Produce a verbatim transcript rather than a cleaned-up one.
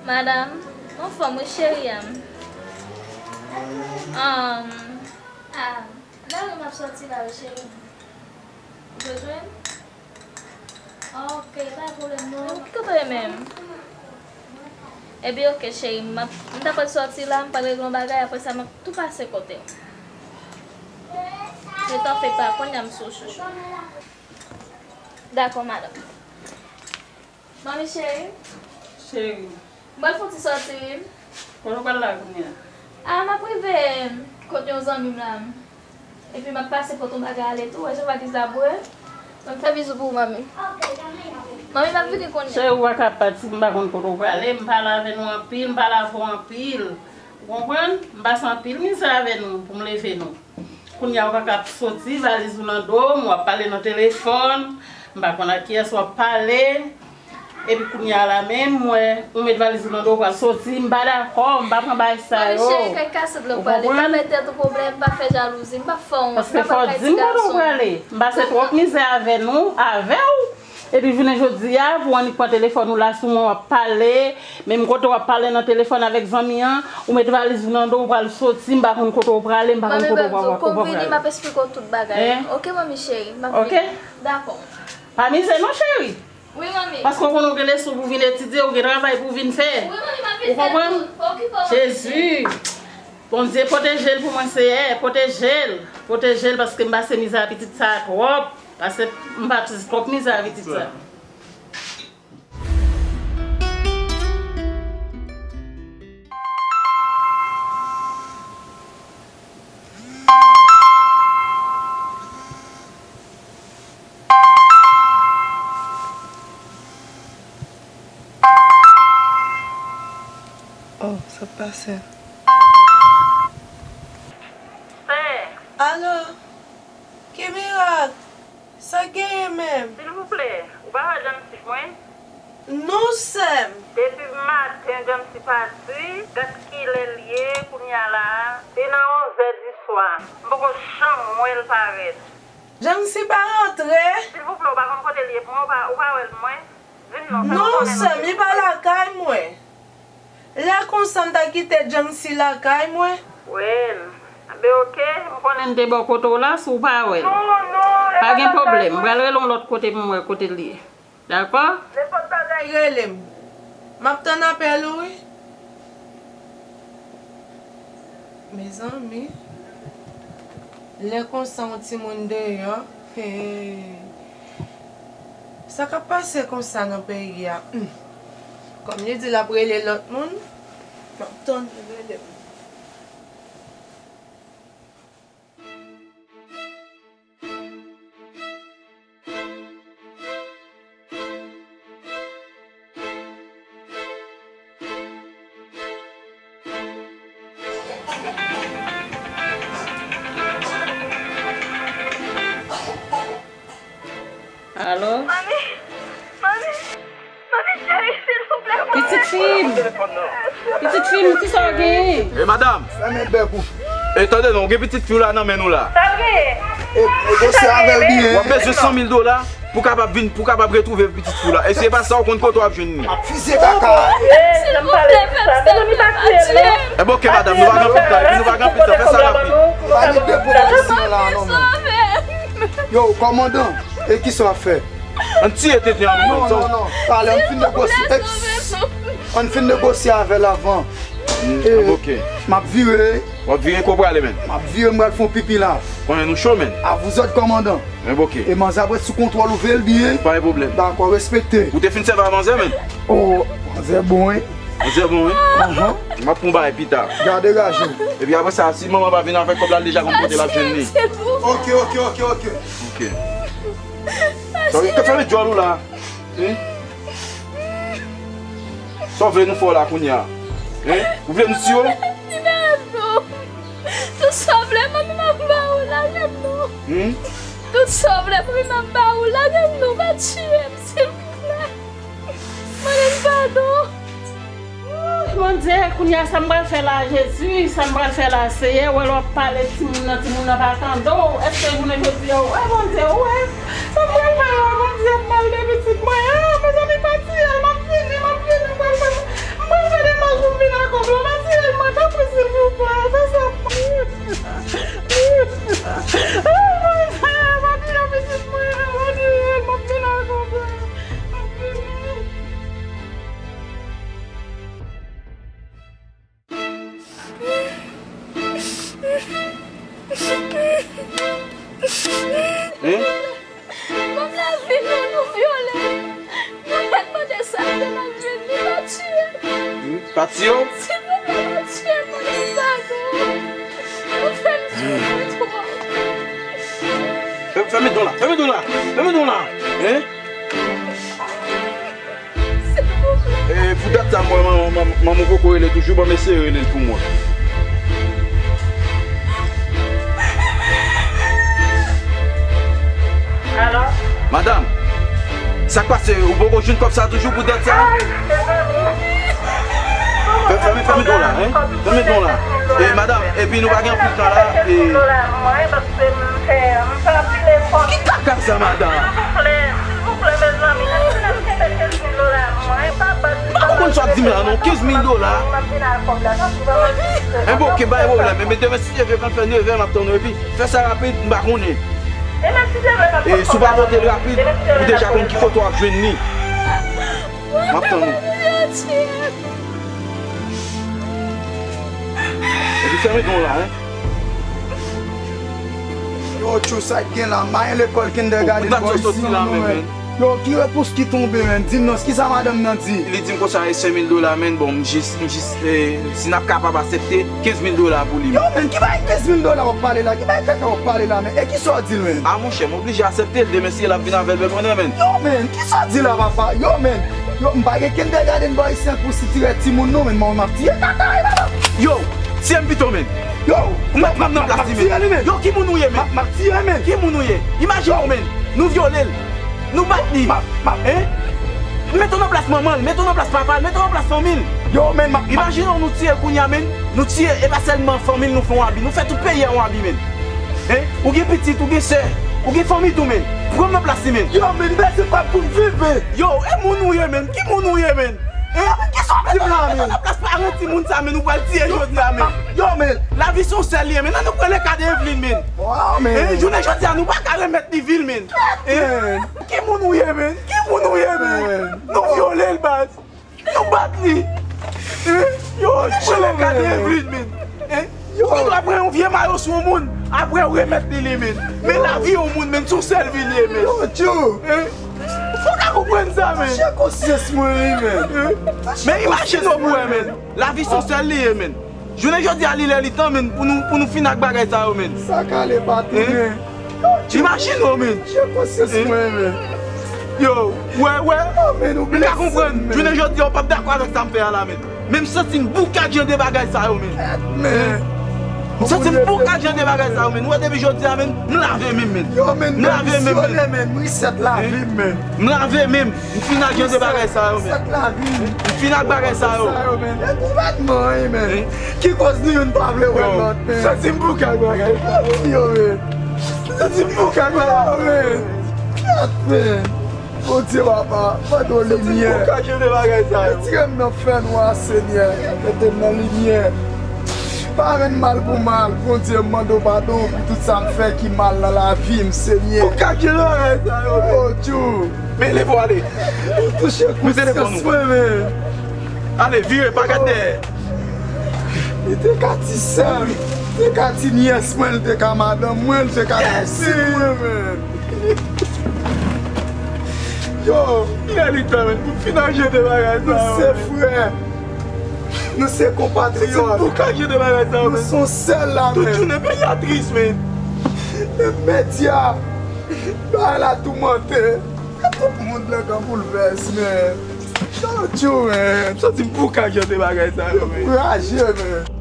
Madanm, m anfòm wi cheri a m. Ahn, ah, lè m ap sòti la wi cheri. Ou bezwen m? Ok, pa gen pwoblèm non. Ki kote w ye menm? Ebyen ok cheri, m ap, m ta pral sòti la, m pral regle yon bagay, apre sa m ap tou pase kote w. Letan fè pa konn, m sou chouchou. Dakò, madanm. Manmi cheri. Cheri. M pral fè yon ti sòti wi. Kote w pral la kounye a? Ah, m ap rive kot yon zanmi m la. Epi m ap pase pot yon bagay ale tou, wè jan valiz la boure. Ban m fè bizou pou ou, manmi. Manmi, m ap vini kounye a. Cheri, ou pa ka pati, m pa konn kote w prale, m pale avè nou anpil, m pale avè w anpil. Ou konprann? M pase anpil mizè avè nou pou m leve nou. Kounye a ou pa ka soti, valiz ou nan do m, w ap pale nan telefòn, m pa konn ak kiyès w ap pale. Epi kounye a la menm, m wè ou met valiz ou nan do w pral soti, m pa dakò, m pa pran bagay sa yo. Manmi cheri, kay kase dlo pale, pa met tèt ou pwoblèm, pa fè jalouzi, m pa fè yon, m pa pral kay ti gason. Paske fò w di m kote w prale. M pase twòp mizè avè nou, avè w. Epi jounen jodi a, pou w annik pran telefòn ou la sou mwen, w ap pale, menm kote w ap pale nan telefòn avèk zanmi an, ou met valiz ou nan do w, ou pral soti, m pa konn kote w prale, m pa konn kote w prale. Manmi, m ap esplike w tout bagay. Ok, manmi cheri, m ap vini. Dakò. Pa mize non, cheri. Wi, manmi. Paske w konnen w gen leson pou vin etidye, w gen travay pou vin fè. Wi, manmi, m ap vin fè tout. Ou konprann? Okipe w, manmi. Jezi! Bondye, pwoteje l pou mwen, Seyè. Pwoteje l. Pwoteje l, paske m pase mizè a pitit sa a twòp. Pase m pase twòp mizè a pitit sa a. Oh, sa pase. Alo, ki mirak? Sa genyen menm? Silvouplè, ou pa wè Janmsi mwen? Non, sè m. Depi maten Janmsi pati, gad kilè l ye kounye a la a. Se nan onzè di swa. M poko janm wè l parèt. Janmsi pa rantre? Silvouplè, ou pa konn kote l ye pou mwen? Ou pa, ou pa wè l mwen? Di m non, fè m konnen non. Non, sè m, li pa lakay mwen. Lè konsa m ta kite Janmsi lakay mwen. Well, enben oke, m konnen m te bò kote w la, si w pa wè l. Non, non, pa gen pwoblèm, m pral rele w lòt kote pou m wè kote l ye. Dakò? Nenpòt bagay rele m. M ap tann apèl ou wi. Mezanmi. Lè konsa yon timoun deyò. Hey. Sa k ap pase konsa nan peyi a? Hmm. Kòm li di l ap rele lòt moun, m ap tann li rele m. Alo? Manmi! Manmi! Manmi cheri, silvouplè, mwen... Pitit fi m! Pitit fi m, kisa w genyen? E madanm! Fèmen bèk ou. E tande non, ou gen pitit fi w la nan men nou la. Sa l genyen? E, e negosye avè l byen. W ap bezwen san mil dola pou kapab vin, pou kapab retwouve pitit fi w la. E si e pa sa, ou konn kote w ap jwenn li. Ap fizye kaka. Silvouplè, fè m sa. Mezanmi, pa tiye l non. Enben oke madanm, nou pa gen anpil tan, epi nou pa gen anpil tan, fè sa rapid. Pa gen de pwoblèm isi la non, non. Yo, kòmandan, e kisa w ap fè? Ann tiye tenten an nou menm. Non, non, non. Talè, ann fin negosye. Ann fin negosye avè l avan. Hmm, e, oke. M ap vire. W ap vire, kote w prale menm? M ap vire, m pral fè yon pipi la. Konnen nou cho menm. A vous ordres, kòmandan. Enben oke. E manzè ap ret sou kontwòl ou, veye l byen. Pa gen pwoblèm. Dakò, respekte. Ou te fin sèvi a manzè menm? Oh, manzè bon wi. Manzè bon wi. Ahan. M ap pran yon bagay pita. Gade raje w. Epi apre sa, si manman pa vin avèk kòb la, l deja konn kote l ap jwenn li. Oke, oke, oke, oke. Oke. Sa w te fè djòl ou la? Hein? Sa w vle nou fè w la kounye a? Hein? Ou vle nou tiye w? Li pa non. Tout sa w vle, manmi, m ap ba ou, lage m non. Hmm? Tout sa w vle, manmi, m ap ba ou, lage m non, pa tiye m, silvouplè. Mande m padon. Wouy, Bondye, kounye a sa m pral fè la, Jezi, sa m pral fè la, Seyè, wè lè w ap pale timoun nan, timoun nan pa tande w. Èske jounen jodi a, w wè, Bondye, w wè? Sa m pral fè la, Bondye, m mal de pitit mwen. Ah, mezanmi, pa tiye l, m ap vini, m ap vini, m pral fè, m pral fè Silvouplè, fè sa pou mwen. Oh, mon Dieu, Matye, pitit mwen, Matye, m ap vin avè w, m ap vin. Hein? Ban m lavi nou, nou vyole. Nou mèt mande sa ke n ap jwenn li, pa tiye m. Hmm, pa tiye w? Silvouplè, pa tiye m, mande m padon. Nou fè m soufri twòp. Fè, fèmen don la, fèmen don la, fèmen don la. Hein? E, pou dat sa, mwen, manman, manman, manman poko rele toujou, ban m eseye rele l pou mwen. Alo? Madanm, sa k pase? Ou poko jwenn kòb sa toujou pou dat sa? Fè, fèmen, fèmen don la, hein? Fèmen don la. E, madanm, epi nou pa gen anpil tan la, e. Ki kaka sa, madanm? Silvouplè, silvouplè, mezanmi, èske n ap kenbe kenz mil dola pou mwen? Papa, m pa konprann sa w ap di m la, non, kenz mil dola. M ap vin ak kòb la, sa vrèman triste. Enben, oke, pa gen pwoblèm. Enben, demen, si Dye vle, kan l fè nevè, m ap tann ou, epi fè sa rapid, m pa konnen. Demen, si Dye vle, m ap... E, si w pa pote l rapid, ou deja konn ki kote w ap jwenn li. M ap tann ou. Epi fèmen don la, hein? Yo, tchou, sa k gen la? Mayen lekòl kindergarten, bòy, si nou wè. Yo, ki repons ki tonbe, menn? Di m non, kisa madanm nan di? Li di m konsa, e senk mil dola, menn. Bon, m jis, m jis, e, si n ap kapab aksepte, kenz mil dola pou li, menn. Yo, menn, ki bagay kenz mil dola w ap pale la? Ki bagay kaka w ap pale la, menn? E kisa w di l, menn? A, monchè, m oblije aksepte l. Demen, si l ap vin avè l, bèl konnen, menn. Yo, menn, kisa w di la, papa? Yo, menn. Yo, m pa gen kindergarten bò isi an pou sitirè timoun non, menn, m ap tiye kaka, wi, papa. Yo, tiye m pito, menn. Yo, ou mèt pran m nan plas li, menn. Yo, ki moun ou ye, menn? M ap tiye, menn. Ki moun ou ye? Imajine w, menn. Nou vyole l. Nou bat li. Hein? Mete w nan plas manman l, mete w nan plas papa l, mete w nan plas fanmi l. Yo, menn, m ap... Imajine w, nou tiye l kounye a, menn. Nou tiye, e pa sèlman fanmi l nou fè yon abi, nou fè tout peyi a yon abi, menn. Hein? Ou gen pitit, ou gen sè, ou gen fanmi tou, menn. Pran m nan plas li, menn. Yo, menn, m bezwen kòb pou m viv, menn. Yo, e moun ou ye, menn? Ki moun ou ye, menn? Hein? Kisa w ap di m la, menn? Mete w nan plas paran timoun sa, menn, ou pral tiye jodi a, menn. Yo, menn. Lavi se yon sèl li ye, menn. Ann nou rele kad Evelyn, menn. Hein? Jounen jodi a, nou pa ka remèt li vi l, menn. Hein? Ki moun ou ye, menn? Ki moun ou ye, menn? Nou vyole l, baz. Nou bat li. Hein? Yo, ann nou rele kad Evelyn, menn. Hein? Ou gen dwa pran yon vye mayo sou yon moun, apre ou remèt li li, menn. Men lavi yon moun, menn, se yon sèl vi li ye, menn. Yo, Djo. Hein? Fò w ka konprann sa, menn. Touche konsyans mwen, wi, menn. Hein? Men imajine w pou wè, menn. Lavi se yon sèl li ye, menn. Jounen jodi a, li lè li tan, menn, pou nou, pou nou fin ak bagay sa yo, menn. Sa k ale pa tounen. Imajine w, menn. Touche konsyans mwen, menn. Yo, wè, wè. M ka konprann. Jounen jodi a, w p ap dakò avèk sa m fè a la, menn. Men m santi m bouke ak jan de bagay sa yo, menn. Men. M santi m bouke ak jan de bagay sa yo, menn. Ou wè depi jodi a, menn, m lave men m, menn. Yo, menn, m demisyone, menn. M reset lavi m, menn. M lave men m. M fin ak jan de bagay sa yo, menn. M fin ak bagay sa yo. Sa yo, menn. E gouvènman an, menn. Ki koz nou youn pa vle wè lòt, menn. Santi m bouke ak bagay sa yo, menn. Santi m bouke ak bagay sa yo, menn. Kèt, menn. Bondye papa, mande w limyè. Retire m nan fènwa, Senyè. Mete m nan limyè. Pa rann mal pou mal, Bondye, m mande w padon pou tout sa m fè ki mal nan lavi m, Senyè. Ou ka gen bagay sa yo, men. Oh, Djo. Men leve w ale. Ou touche konsyans mwen, men. Ale, vire, pa gad dèyè. Li te ka ti sè m, li te ka ti nyès mwen, li te ka madanm mwen, li te ka ti pitit mwen, men. Yo, lè li tan, men, pou fin ak jan de bagay sa yo, men. Nou se frè. Nou se konpatriyòt. Pou ka jan de bagay sa yo, men. Nou se yon sèl la, men. Tout jounen peyi a tris, men. Men medya, bagay la toumante. Tout moun nan gen boulvès, men. Yo, Djo, men. M santi m pou ka jan de bagay sa yo, men. Dekouraje, men.